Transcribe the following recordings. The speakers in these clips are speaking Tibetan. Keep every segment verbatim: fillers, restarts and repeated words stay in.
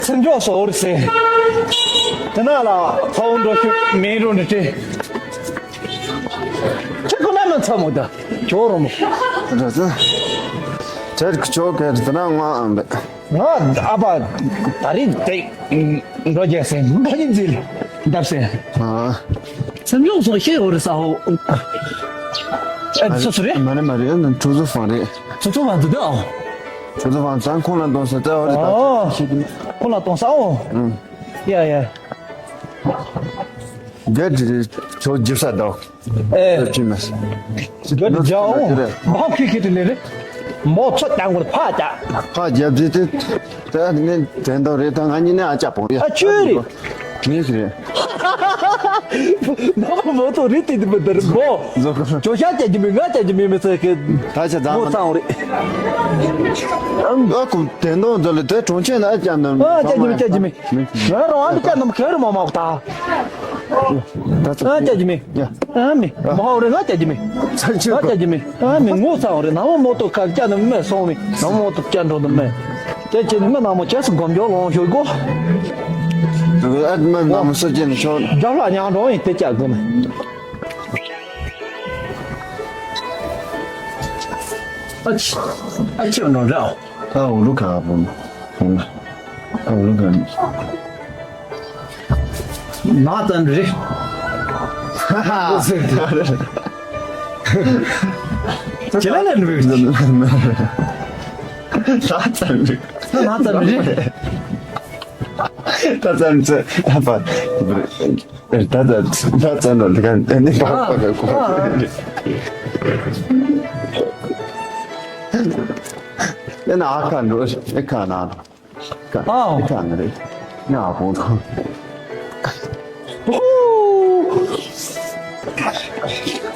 སེམས་ཅོག་སོ་རི་སེ། དེ་ན་ལ་ཚ་བོ་འགྲོ་ཤུགས་མིན་རུ་འདྲི་ཏྲེ། ཁྱེད་ཁོ་ན་མ་ཚ་མོ་ད་ཇོ་རོ་མོ། ར་ཙ། ཁྱེད་ཁྱོ་གེ་དེ་ན་ང་ཨམ་བེ། ང་ཨ་ཕ་ད་རིང་དེ་འགྲོ་རྒྱལ་སེ་འགྲོ་ཡིན་ཟིལ་འདབ་སེ། ཨ། སེམས་ཅོག་སོ་ཤེས་འོ་རི་ས་ཧོ། ཨ་སོ་སོ་རེད། མ་རེད་མ་རེད། ཁྲུ་ཚོ་ཧྥང་རེད། ཁྲུ་ཚོ་ཧྥང་དུ་དེ་ཨོ། ཁྲུ་ཚོ་ཧྥང་ཚང་ཁོང་ལ་འདོན་ས་ཙ་འོ་རི་ད། ཨོ། ཁོང་ལ་གཏོང་ས་ཨོ། ཨུམ། ཡ་ཡ། རྒྱ་དེ་ཁྱོད་ཇི་ས་དོ། ཨེ། ཅི་མ་ས། རྒྱ་དེ་རྒྱ་ཨོ། མ་ཁི་ཁི་དེ་ལེ་རེ། མོ་ཚོ་ཏང་གོར་ཕ་ཅག་ཕ་རྒྱབ་དེ་དེ། ད་ནི་དྲན་དོ་རེད། ད་ང་གཉིས་ནས་ཨ་ཅག་པོ་ཡ། ཨ་ཁྱོད་རེད། ངས་རེད། ནམ་མོ་ཏོ་རེད་དེ་དེ་མི་དར་མོ། ཇོ་ཤ་ཅན་གྱི་མི་ང་ཅན་གྱི་མི་མི་ཚེ་གི། ད་ཆ་ཛ་མོ་ཚང་རེད། ཨ་ཁུ་དེ་འདོན་ཛ་ལེ་དེ་གྲོང་ཁྱེར་ན་ཨ་ཅག་ནམ། ཨ་ཅན་གྱི་མི་ཅན་གྱི་མི། ང་རང་ཨ་ཅག་ནམ་ཁེར་མ་མ་ད། ད་ཚ། ཨ་ཅན་གྱི་མི། ཡ། ཨ་མི། མ་ཧོ་རེ་ང་ཅན་གྱི་མི། ཚ་ཆེ་ང་ཅན་གྱི་མི། ཨ་མི་ངོ་ཚ་རེ་ནམ་མོ་ཏོ་ཁ་ཅན་ནམ་མེ་སོང་མི། ནམ་མོ་ཏོ་ཅན་འགྲོ་ནམ་མེ། དེ་ཅི་མི་ནག་མོ་ཅེས་སུ་སྒོམ་རྒྱག་ལོང་ཤོད་གོ། ཨ་མི་ནག་མོ་སུ་ཅན་ཤོད། རྒྱབ་ལ་ཉང་འགྲོ་ཡིན་དེ་ཅག་གོ་མེ། ཨ་ཆི། ཨ་ཆི་འགྲོ་འདྲ། ཨ་འུ་རུ་ག་བུ། ཨ་འུ་རུ་ག། ན་ཙམ་རེད། ཧ་ཧ། ཁྱེད་ལ་ལན་བུ། ན་ཙམ་རེད། ན་ཙམ་རེད། ད་ཙམ་ཙེ་ཧ་པ། ད་ད་ད་ཙམ་ལ་དེ་ག་ནི་པ་པ་ག་གོ། ཨེ་ན་ཨ་ཁ་འགྲོ་ཨེ་ཁ་ན། ཨ། ཨེ་ཁ་ན་རེད། ང་ཨ་ཕོང་ཐང་།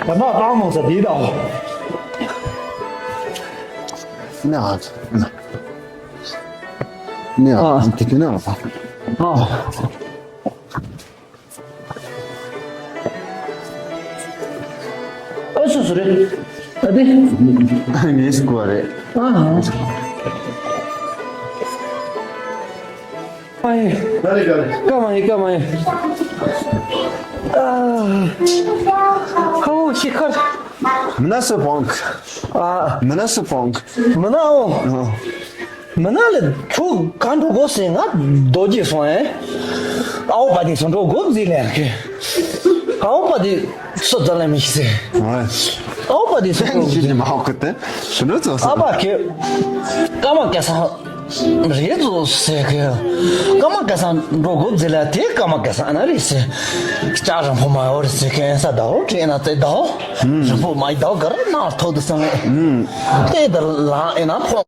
ད་མ་པང་མོ་ས་དེ་དང་། ནི་ཨ། ནི་ཨ། ཨ། དེ་དེ་ནི་ཨ་ཕ། ཨ། ཨ་སུ་སུ་རེད། ཨ་དེ། ངས་སུ་གོ་རེད། ཨ། ཨ་ཡེ། ག་རེ་ག་རེ། ཀ་མ་ཡེ་ཀ་མ་ཡེ། ཨ། ཧའོ་ཤི་ཁར། མི་ན་སུ་ཕོང་། ཨ། མི་ན་སུ་ཕོང་། མི་ན་ཨོ། ཨ། མི་ན་ལ་ཁྱོད་གང་འགྲོ་དགོས་ཟེར་ང་རྡོ་རྗེ་སོང་ཨེ། ཨའོ་པ་དེ་སོང་འགྲོ་དགོས་ཟེར་ལེ་ཁེ། ཨའོ་པ་དེ་སུ་ཙམ་ལ་མི་ཤེས་ཟེར། ཨའོ་པ་དེ་སུ་ཁོ་ཤེས་ཀྱི་མ་ཧོ་ཁུ་ཏེ་ཤུ་ནུ་ཙོ་ས། ཨ་པ་ཁེ། ཀ་མ་ཀ་ས་རེད་ཙོ་ཟེར་ཁེ། ཀ་མ་ཀ་ས་འགྲོ་དགོས་ཟེར་ལ་དེ་ཀ་མ་ཀ་ས་ན་རེད་ཟེར། ལྕགས་རིང་པོ་མ་ཡོད་རེད་ཟེར་ཁེ་ས་ཟླ་བོ་དྲན་ན་ཙེ་ཟླ་བོ། རིང་པོ་མ་ཡི་ཟླ་བོ་ག་རེ་ན་ཐོག་ཏུ་སང་ཨེ། དེ་ལྟར་ལངས་ཨེ་ན་ཕོ།